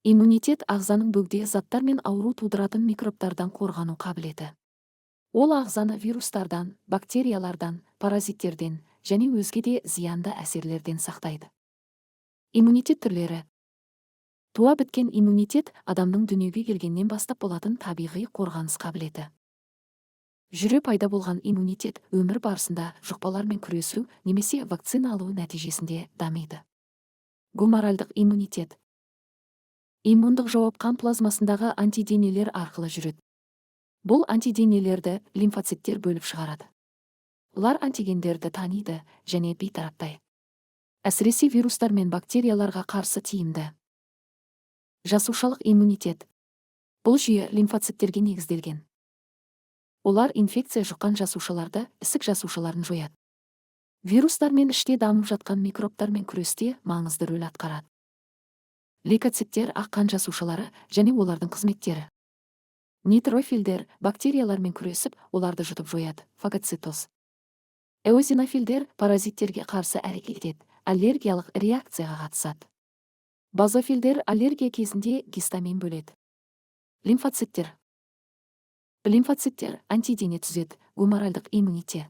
Иммунитет – ағзаның бөгде заттар мен ауру тудыратын микробтардан қорғану қабілеті. Ол ағзаны вирустардан, бактериялардан, паразиттерден және өзге де зиянды әсерлерден сақтайды. Иммунитет түрлері. Туа біткен иммунитет – адамның дүниеге келгеннен бастап болатын табиғи қорғаныс қабілеті. Жүре пайда болған иммунитет өмір барысында жұқпалармен күресу немесе вакцина алу нәтижесінде дамиды. Гуморальдық иммунитет. Иммундық жауап қан плазмасындағы антиденелер арқылы жүреді. Бұл антиденелерді лимфоциттер бөліп шығарады. Олар антигендерді таниды және бейтараптайды. Әсіресе вирустар мен бактерияларға қарсы тиімді. Жасушалық иммунитет. Бұл жүйе лимфоциттерге негізделген. Олар инфекция жұққан жасушаларды, ісік жасушаларын жояды. Вирустар мен іште дамып жатқан микробтармен күресте маңызды рөл атқарады. Лейкоциттер – ақ қан жасушалары және олардың қызметтері. Нейтрофилдер бактериялармен күресіп, оларды жұтып жояды, фагоцитоз. Эозинофилдер паразиттерге қарсы әрекет етеді, аллергиялық реакцияға қатысады. Базофилдер аллергия кезінде гистамин бөледі. Лимфоциттер. Лимфоциттер антидене түзеді, гуморальдық иммунитет.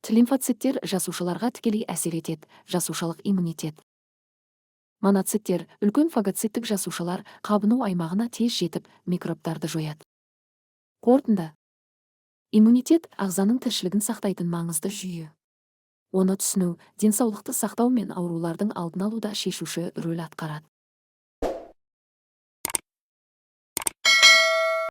Т лимфоциттер жасушаларға тікелей әсер етеді, жасушалық иммунитет. Моноциттер – үлкен фагоциттік жасушалар, қабыну аймағына тез жетіп, микробтарды жояды. Қорытынды. Иммунитет – ағзаның тіршілігін сақтайтын маңызды жүйе. Оны түсіну денсаулықты сақтау мен аурулардың алдын алуда шешуші рөл атқарады.